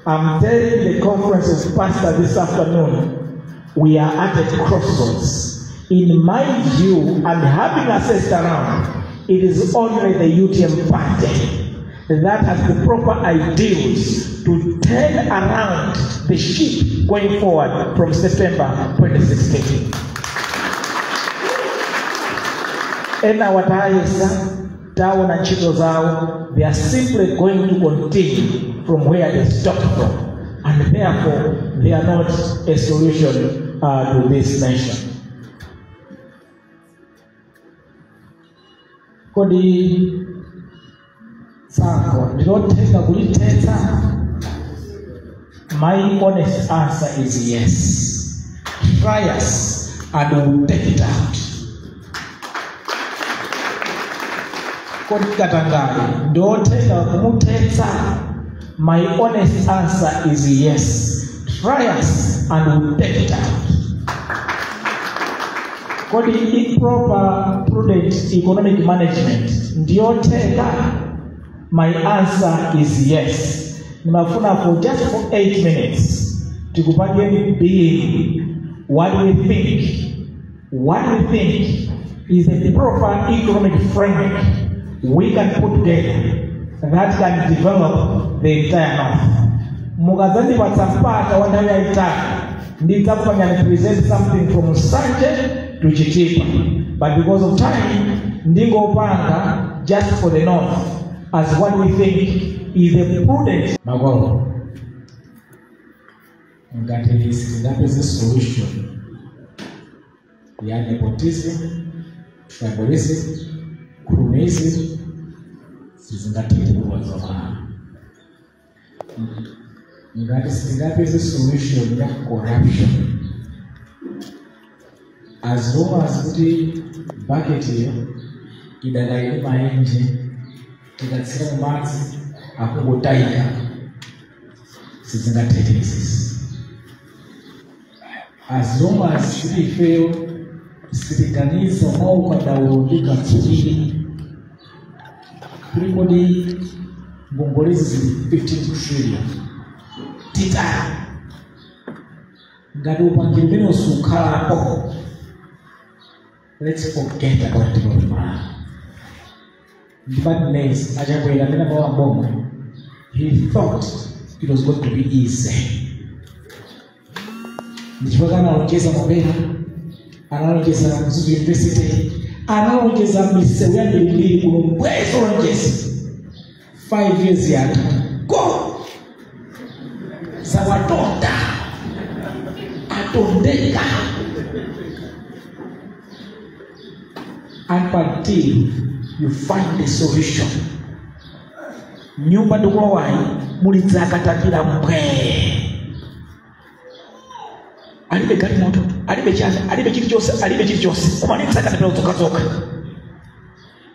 I'm telling the conference of pastors this afternoon, we are at a crossroads. In my view, and having assessed around, it is only the UTM party that has the proper ideals to turn around the ship going forward from September 2016. Ena watayesa, taona ntchito zawo, they are simply going to continue from where they stopped from, and therefore they are not a solution to this nation. Kodi tsankho ndilotheka kulithetsa? My honest answer is yes. Try us and we'll take it out. Kodi katangale ndotheka kumuthetsa? My honest answer is yes. Try us and we'll take it out. Kodi improper prudent economic management ndiyotheka? My answer is yes. Nimafuna for just for 8 minutes tikupangeni being what we think. What we think is a proper economic framework we can put together that can develop the entire north. Mukadzandipatsa mpata wa nthawi yayitali, ndidzakupangani present something from Nsanje to Chitipa, but because of time ndingopanga just for the north as what we think is a prudent. Makolo, ngati sitingapeze solution ya nepotism, tribalism, cronyism, sizingatheke kukonza. Ngati sitingapeze solution ya corruption, as long as kuti bucket iyo idakali maenje, tikatsira mumadzi akungotayika, sizingatheke izizi. As long as kuti ifeyo sitiganiza mwaukadaulo ndi katswiri kuti kodi ngongolezi zili 15 trillion titani, ngati upangiri umene usukhalapo, let's forget about development. Ndipati aChakwera amene amawa mboma, he thought it was going to be easy. Ndichifukwa analonjeza mapera, analonjeza Mzuzu University, analonjeza misewu yambirimbiri kuno, mbwezo lonjeza. 5 years yatha, go zawatonda, atondeka. Up until you find the solution, nyumba ndikulowayi mulidzakatakira mbwe, alibe galimoto, alibe chani, alibe chilichonse, alibe chilichonse, koma lidzakatakira zokhazokha.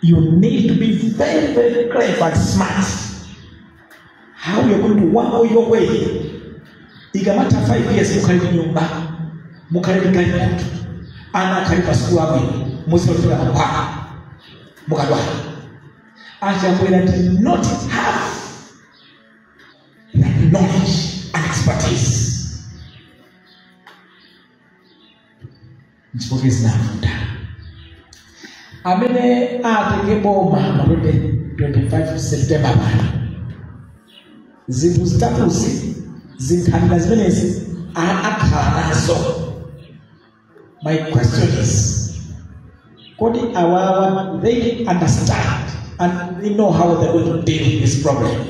You need to be very, very clever and smart how you're going to work your way. Ikamatha 5 years mukhale ndi nyumba, mukhale ndi galimoto, ana akhale pa sukulu abwino, muzilipira mankhwala mukadwala. aChakwera did not have that knowledge and expertise. Nchifukwa zinavuta. Amene atenge boma ma 25 September pano, zinthu zitatuzi, zinkhanira zimenezi akhala nazo. My question is, kodi awawa, they understand and they know how they're going to deal with this problem?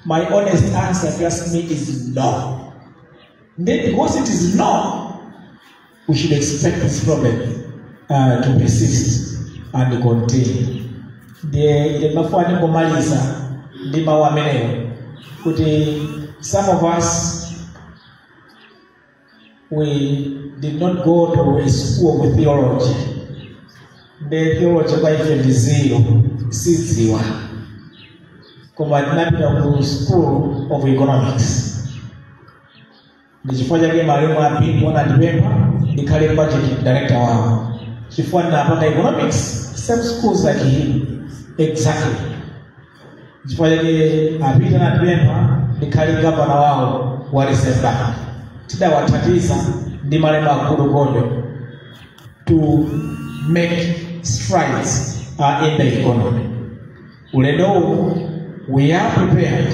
My honest answer, if you ask me, is no. Then because it is no, we should expect this problem to persist and continue. Ndiye ndimafuna ndingomaliza ndi mawu amenewo kuti some of us, we did not go to a school of theology. The theology kwa ife ndi zero, sidziwa, koma tinapita ku school of economics. Ndi chifukwa chake malemu aPingu anandipempha ndikhale budget director wawo, chifukwa ndinapanga economics, same schools like him exactly. Chifukwa chake apita anandipempha ndikhale gavana wawo wa Reserve Bank. Tidawathandiza ndi malemu akulu Gondwe to make strides in the economy. Ulendo uwu, we are prepared,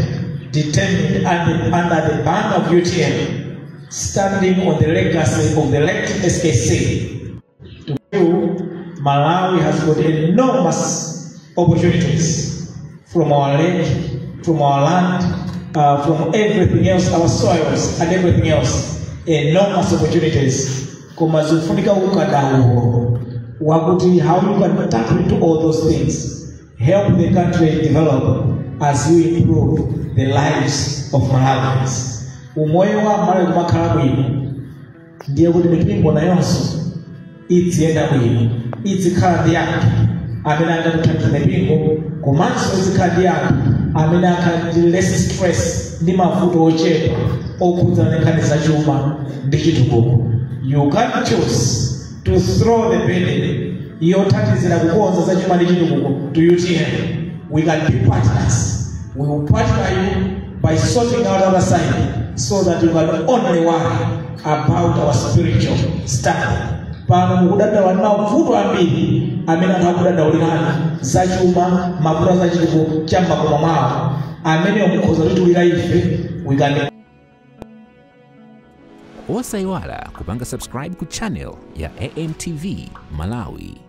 determined, and under the banner of UTM, standing on the legacy of the late SKC. To you, Malawi has got enormous opportunities from our lake, from our land, from everything else, our soils and everything else, enormous opportunities. Koma zikufunika ukadaulo wakuti how you can tap into all those things, help the country develop as you improve the lives of Malawians. Umoyo wa Malawi kumakhala bwino, ndiye kuti mipingo nayonso idziyenda bwino, idzikhala ndi anthu amene angathandize mipingo, komanso izikhala ndi anthu amene akhala ndi less stress ndi mavuto ochepa okhudzana ndi nkhani zachuma ndi chitukuko. You can choose to throw the burden yothandizira kukonza zachuma ndi chitukuko to UTM. We can be partners. We will partner you by sorting out our side so that you can only worry about our spiritual standing. Pano mukudandaula ndi mavuto ambiri amene anthu akudandaulirana zachuma, mavuto zachitukuko cha m'makomo mwawo, amene mukhoza kutitulira ife. We can. Osayiwala kupanga subscribe ku channel ya AMTV Malawi.